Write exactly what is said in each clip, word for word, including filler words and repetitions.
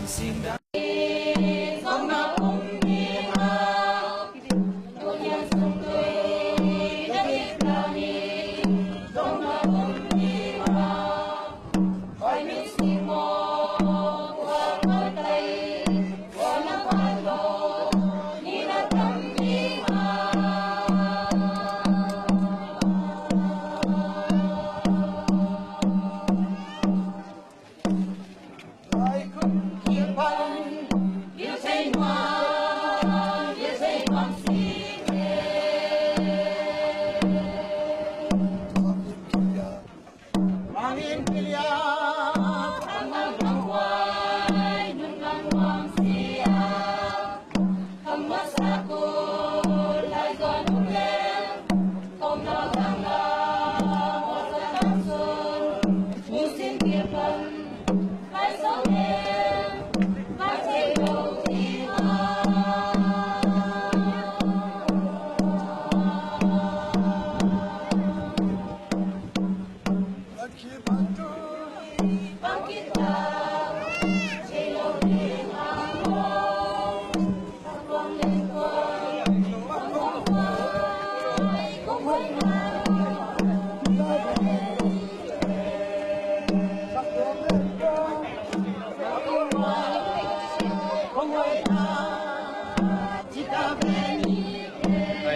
Hai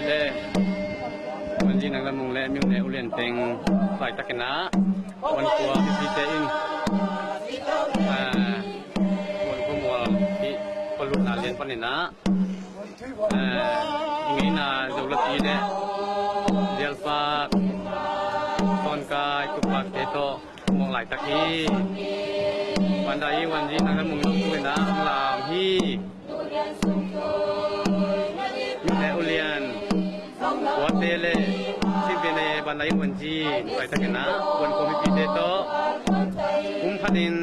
le, Wanzi Nang Lam Mung le Myung le Ulian teng laitakin ah, Wan Khua mipite in, ah, Wan Khua mual hih palutna lian panin ah, ah, i ngeina Zolapi le Dialpak, Sawnkai, Tupak te tawh mawh laitak hi. Bandai Wanzi Nang Lam Mung zong tu in ah hong lam hi. Myung le Ulian, Khuate le Singte le Bandai Wanzi laitakin ah Wan Khua mipite tawh kum khatin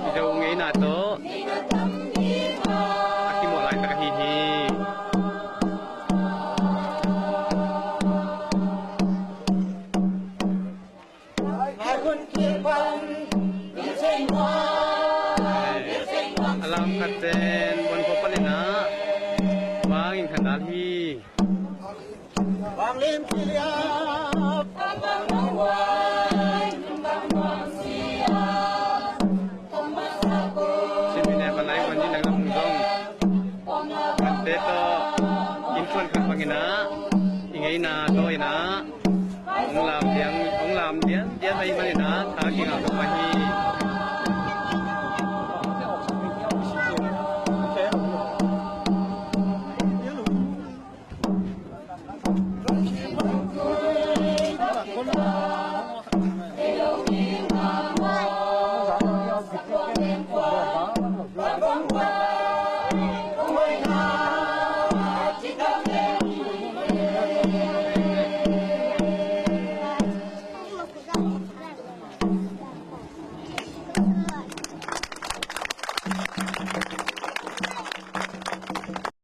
i Zo ngeina tawh a kimawh laitak ahi hi. A lam khat pen Wan Khua panin ah vang in khan dal hi. Simi ne Bandai Wanzi Nang Lam Mung zong kante tawh innkuan khat bangin ah i ngeina tawh in ah hong lam diang, hong lam diang, diang ahih manin ah tha kingah peuhmah hi.